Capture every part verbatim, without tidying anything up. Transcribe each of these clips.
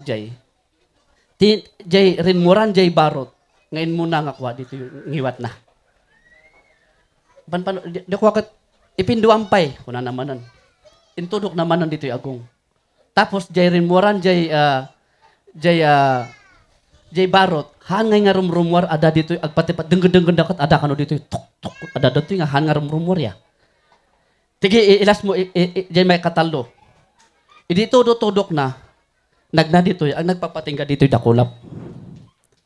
jay. Ti, jay rinmuran jay barot nga immuna nga kua ditoy ngiwatna. Panpano, di, di kua ket, "Ipinduam pay," kunana manen. Intudokna manen ditoy agong. Tapos, jay rinmuran, jay, ah, jay, ah, jay barot, haan ngay nga rumrumuar, adda ditoy, agpatipat, denggen-denggen da ket adda kano ditoy, tuk, tuk, adda ditoy nga haan nga rumrumuar ya. Tigi, i-, ilas mo, i-, i-, i-, jay maikatallo. Idi tudo-tudokna, nagna ditoy, ang nagpapatingga ditoy dakulap.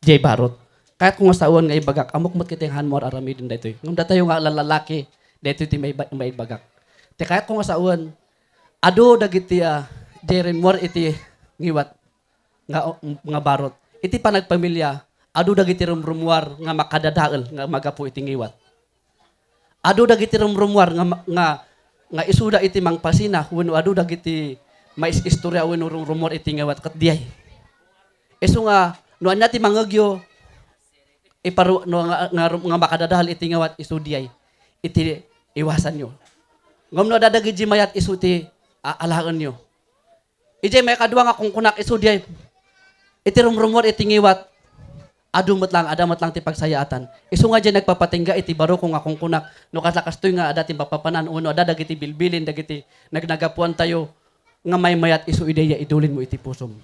Jay barot. Kayatko nga sawen nga ibagak, ammok met ketdi nga haan mo ar-aramiden daytoy. Ngem datayo nga lalaki, daytoy ti maiba-, maibagak. Ti kayatko nga sawen, adu dagiti, ah, jay rinmuar iti ngiwat nga, nga barot. Iti panagpamilya, adu dagiti rumrumuar nga makadadael nga magapu iti ngiwat. Adu dagiti rumrumuar nga ma-, nga, nga isuda iti mangpasina wenno adu dagiti mais-istorya wenno rumrumuar iti ngiwat ket diay. Isu nga no ania ti mangngegyo, iparu-, no nga, nga rum-, nga makadadael iti ngiwat isu diay, iti iwasanyo. Ngem no adda dagiti mayat isu ti a-, alaenyo. Idiay maikadua nga kunkunak isu diay iti rumrumuar iti ngiwat, adu met lang, adda met lang ti pagsayaatan. Isu nga diay nagpapatingga iti baroko nga kunkunak, no kasla kastoy nga adda ti mapapanan, wenno adda dagiti bilbilin, dagiti nagnagapuantayo nga maymayat isu idiay ya idulinmo iti pusom.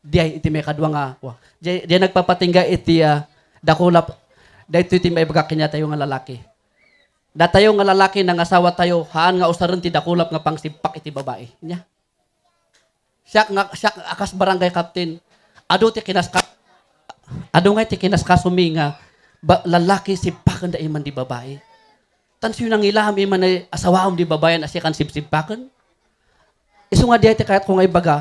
Diay iti maikadua nga, wa, diay, diay nagpapatingga iti, ah, dakulap, daytoy ti maibagak kaniatayo nga lalaki. Datayo nga lalaki, nangasawatayo, haan nga usaren ti dakulap nga pangsibpak iti babai. Nya? Siak nga, siak a kas barangay captain, adu ti kinaska-, adu ngay ti kinaskasomi nga ba-, lalaki, sibpaken da iman di babai. Tan siyo nangilaam iman a sawaam di babai a siak nga sibsibpaken? Isu nga diay ti kayatko nga ibaga,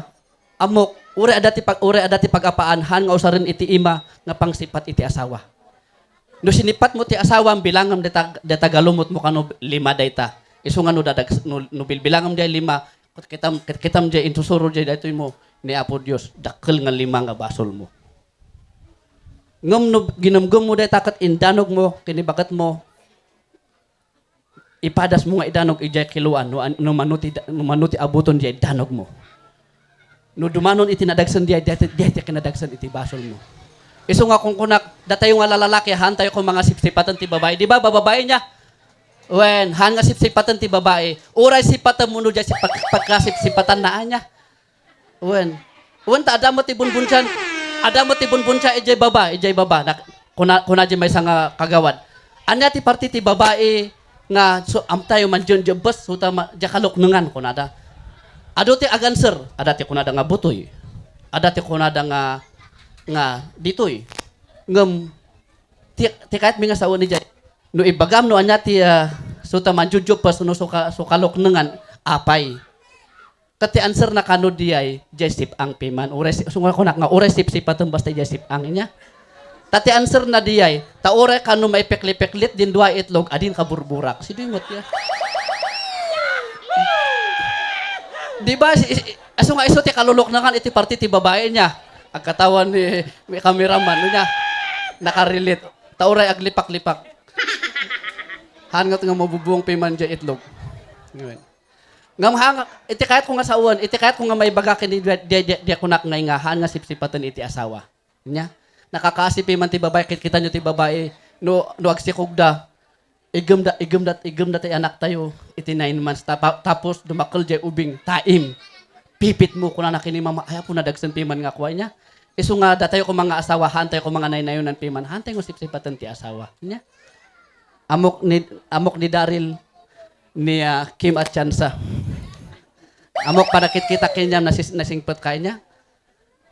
ammok, uray adda ti pag-, uray adda ti pag-apaan, haan nga usaren iti ima nga pangsipat iti asawa. No sinipatmo ti asawam, bilangam dayta, dayta galumotmo kano lima dayta. Isu nga no dadag-, no, no bilbilangam diay lima, ket kitam, ket kitam diay insusuro diay daytoy mo ni Apo Dios, dakkel nga lima nga basolmo. Ngem no ginumgummo dayta ket indanogmo ken ni baketmo, ipadasmo nga idanog idiay kiloan no an-, no mano ti da-, no mano ti abuton diay danogmo. No dumanon iti nadagsen diay, diay, diay ti kinadagsen iti basolmo. Isu nga kunkunak, datayo nga lalaki, haantayo koma nga sipsipaten ti babai. Di ba, bababai nia? Wen, haan nga sipsipaten ti babai. Uray sipatenmo no diay si pag-, pagkasipsipatanna, ania? Wen. Wen, ta adda met ti bunbunsian. Adda met ti bunbunsia idiay baba, idiay baba. Nak-, kuna, kuna diay maysa nga kagawad, "Ania ti parti ti babai nga so, amtayo manjenjebbes, suta ma-, diay kaluknengan?" kunada. Adu ti aganser, adda ti kunada nga butoy. Adda ti kunada nga, nga ditoy. Ngem, ti, ti kayatmi nga sawen idiay, no ibagam no ania ti, ah, suta manjujubpes no suka-, sukaluknengan, apay. Ket ti answerna kano diay, diay sip-ang piman. Uray si-, sunga kunak nga, uray sipsipaten basta diay sip-ang niya. Ta ti answerna diay, ta uray kano maipekli-peklit din dua itlog, adin kaburburak. Sidoy met ya. Di ba, si, si, aso nga isu ti kaluluknangan iti parti ti babae niya. Agkatawan ni, ni cameraman niya. Nakarelate. Ta uray aglipak-lipak. Hangat nga mabubong piman diay itlog. Ngayon. Ngem ha, iti kayatko nga sawen, iti kayatko nga maibaga ken di, di, di, di kunak nga ingahan nga sipsipaten iti asawa. Nya, nakakaasi piman ti babae, kitkitaenyo ti babae, no, no agsikogda, iggemda, iggemda, iggemda ti anaktayo iti nine months, tapa-, tapos dumakkel diay ubing, taim. Pipitmo, kunana ken ni mama, "Ay, apo, nadagsen piman nga kua nya." Isu nga, datayo koma nga asawa, haantayo koma nga naynayonan piman, haantayo nga sipsipaten ti asawa. Nya? Amok ni, amok ni Daryl, ni, ah, Kim Atienza. Amok panakitkitak kaniam, nasis-, nasingpet kaniam.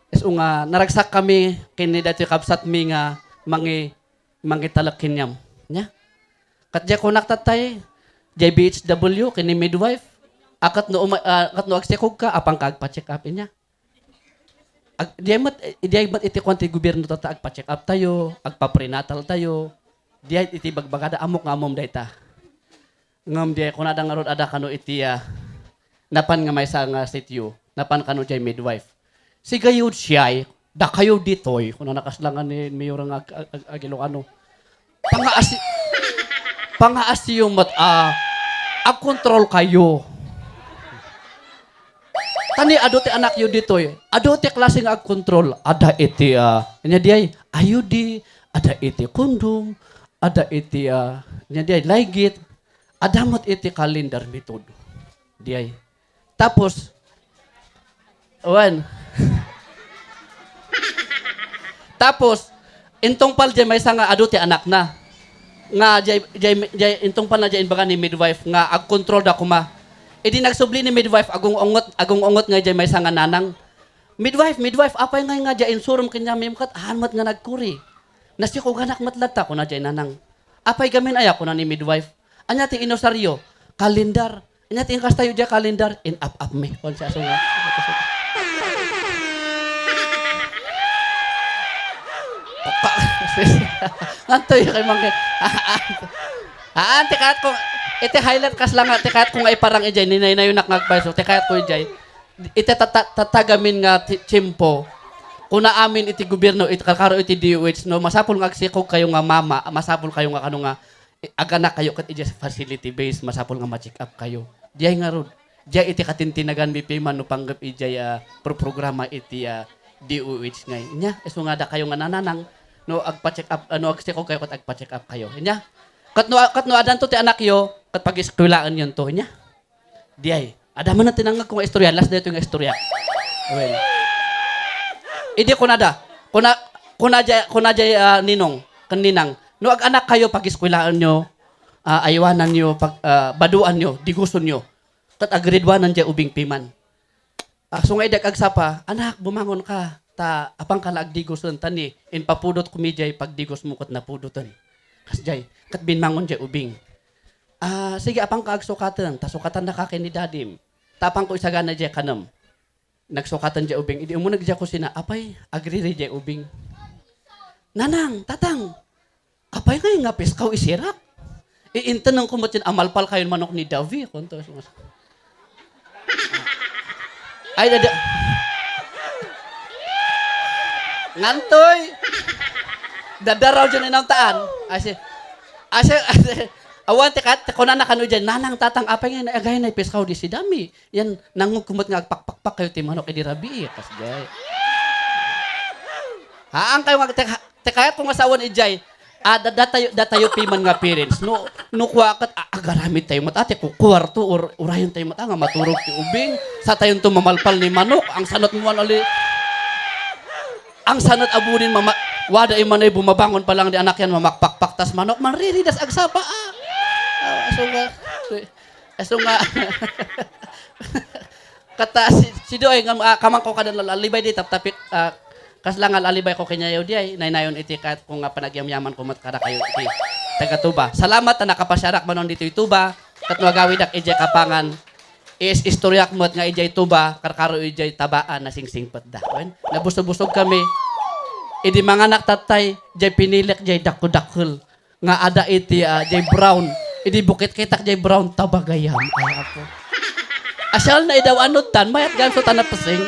Isu nga, naragsak kami, ken ni daytoy kabsatmi nga mangi-, mangitalek kaniam. Nya? Ket diay kunak tattay, diay B H W, ken ni midwife, a ket no uma-, ah, ket no agsikogka, apanka agpa-check up, nya? Ag-, diay met, diay met iti kuan ti gobierno tatta, agpa-check up tayo, agpa-prenatal tayo. Diay iti bagbagada, ammok nga ammom dayta. Ngem diay kunada ngarud, adda kano iti, ah, napan nga maysa nga sitio, napan kano diay midwife. "Sigayud siay, dakayo ditoy," kunana kasla nga ni Mayor nga ag-, ag-, ag-, ag-Ilocano. Pangaasi-, pangaasiyo met a agkontrol kayo. Tani adu ti anakyo ditoy. Adu ti klase nga agkontrol. Ada iti, ah, ania diay, I U D, ada iti condom, ada iti, ah, ania diay, Ligit. Ada met iti calendar method. Diay. Tapos, wen. Tapos, intungpal diay maysa nga adu ti anakna. Nga diay, diay, diay, intungpalna diay imbaga ni midwife nga agkontrolda koma. Idi nagsubli ni midwife, agung-ungot, agung-ungot nga diay maysa nga nanang. "Midwife, midwife, apay ngay nga diay insurom ken yamyam ket haan met nga nagkuri? Nasikoganak met latta," kuna diay nanang. "Apay gamin aya?" kuna ni midwife. "Ania ti inusaryo?" "Kalendar." "Ania ti inkastayo diay kalendar?" "Inap-apmi," kuna siya, asunga. Ngantoy kay mangke-, haan, ti kayat ko, iti highlight kas lang nga, ti kayat ko nga iparang idiay, ninaynayonak nga agpayso, ti kayat ko idiay. Iti tata-, tatagamin nga ti-, tiempo, kuna amin iti gobierno, iti karkaro iti D O H, no, masapul nga agsikog kayo nga mama, masapul kayo nga kano nga, i-, aganakkayo ket idiay facility base, masapul nga ma-check up kayo. Diay ngarud, diay iti katintinagan mi piman no panggep idiay, ah, pro-programa iti, ah, D O H ngay. Nia, isu nga dakayo nga nananang, no agpa-check up, ah, no agsikog kayo ket agpa-check up kayo. Nia, ket no, ket no adanto ti anakyo, ket pag-eskwelaenyo to. Nia, diay. Adda man ti nangngegko nga istorya, last daytoy nga istorya. Well. Idi kunada, kuna, kuna diay, kuna diay, ah, ninong, ken ninang, no ag-anak kayo, pag-eskwelaenyo, ah, aywananyo, pag, ah, baduanyo, digusonyo. Ket ag-grade one-an diay ubing piman. Ah, so nga idi agsapa, "Anak, bumangon ka, ta apanka la agdigosen, ta ni, impapudot ko mi diay pagdigos mo ket napudoten." Kas diay, ket binmangon diay ubing. "Ah, sige, apanka agsukaten, ta sukatanna ka ken ni dadim. Ta apanko isagana diay kanem." Nagsukaten diay ubing. Idi umuneg diay kusina, apay, agriri diay ubing. "Nanang, tatang, apay ngay nga piskaw isirak? Iintenenko met yan a malpal kayon manok ni Davi," kunto. Ay, dada-, ngantoy. Dadaraw diay inawtaan. Asi, asi, asi, awan ti kat-, kunana kano diay, "Nanang, tatang, apay ngay nga agayna piskaw di si Dami? Yan, nangugko met nga agpakpakpak kayo ti manok idi rabii," kas diay. Haan kayo nga, ti, ti kayatko nga sawen idiay, ah, da-, datayo, datayo piman nga parents. No, no kua ket, ah, agaramid tayo met, ate, ku-, kuwarto, or, urayon tayo met, ah, nga maturog ti ubing. Sa tayo to mamalpal ni manok, ang sanot mo, ano, li-, ang sanot abunin, mama-, wada imanay bumabangon pa lang di anak yan, mamakpakpak tas manok, manriridas agsapa, ah. Ah, so nga, so, Aso nga, kata si, si Doy nga, ah, kamangko kada la-, alibay di taptapik, ah, kas lang nga alibay ko kenyayo di ay naynayon iti kat ko nga panagyamyaman ko met kadakayo iti taga Tuba. Salamat ta nakapasiarak manon ditoy Tuba, ket no agawidak idiay Kapangan, is-istoryak met nga idiay Tuba, karkaro idiay Tabaan, nasingsingpetda. Wen, nabusog-busog kami. Idi manganak tattay, diay pinilek, diay dakudakkel. Nga ada iti, ah, jay brown. Idi bukit kitak jay brown, tabagayam. Ay, apo. Asal na idaw anod tan, mayat gayam so tanapsing.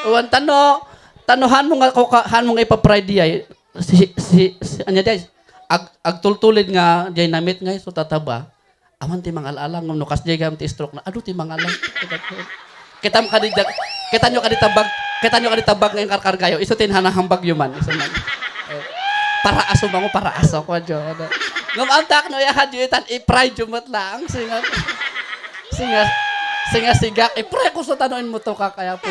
Wan tano, tano han mo nga kuka-, han mo nga ipa-fry di ay, si, si, si, anya di ay, ag-, agtultulid nga jay namit nga iso tataba. Awan ti mangal-alang, no kas jay gayam ti stroke na, adu ti mangalang. Kitam kadi dag-, kitanyo kadi tabag, kitanyo kadi tabag nga inkarkargayo. Isu ti inhanahambagyo man. Isu man. Eh, para aso mango, para aso ko, jo. Ano? Ngem antak no, ya, hadyo itan, i-fry jo met lang. Singa, singa, singa sigak, i-fry ko sa tano in muto ka, kaya po.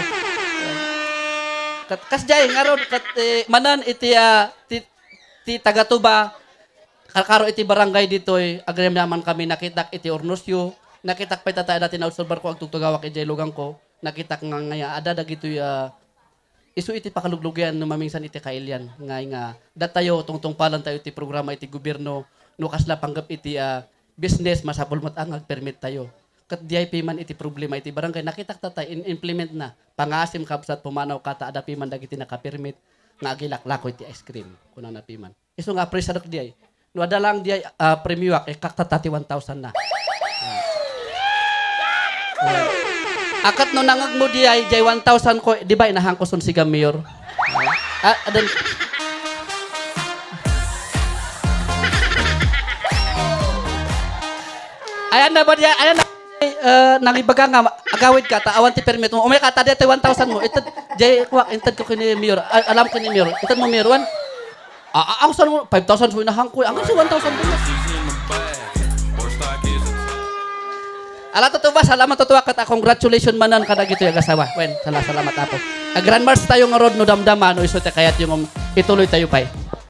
Kat, kas jay, ngarud, kat, eh, manan iti, ah, ti, ti taga Tuba, Karkaro iti barangay ditoy, agyaman kami, nakitak iti urnosyo, nakitak pay tatay adda ti nausturbarko, agtugtugawak idiay lugangko, nakitak nga, nga adda dagitoy, ah, isu iti pakaluglugian no mamingsan iti kailian, nga, nga datayo, tungtungpalan tayo iti programa iti gobierno, no kasla panggep iti, ah, business, masapul met a nga agpermit tayo. Ket diay piman iti problema iti barangay, nakitak tatay, in-implement na, "Pangasim kabsat, pumanaw ka ta adda piman dagiti nakapermit nga agilaklako iti ice cream," kunana piman. Isu nga apresyadok diay. No adda lang diay, ah, premioak, ikkak tatta ti one thousand na. Ah. Akat no nangegmo diay, diay one thousand ko, di ba inahan ko son siga mayor? Ah, adan. Ayan na ba diay? Ayan na. eh, nangibaga nga, agawid ka, ta awan ti permit mo. Umay ka, ta daytoy one thousand mo. Ited, jay, kuak, inted ko kini Mayor. A-, alam ko ni Mayor. Ited mo, Mayor, one. A-, a-, ang san mo, five thousand so inahang ko. Ang si one thousand mo. Ala, tutuba, salamat, tutuwa, kat, ah, congratulations manen kadagitoy agasawa. Wen, sala-, salamat, Apo. Ah, Grand March tayo nga rod, no damdama, no isu ti kayat yung, um, ituloy tayo pay.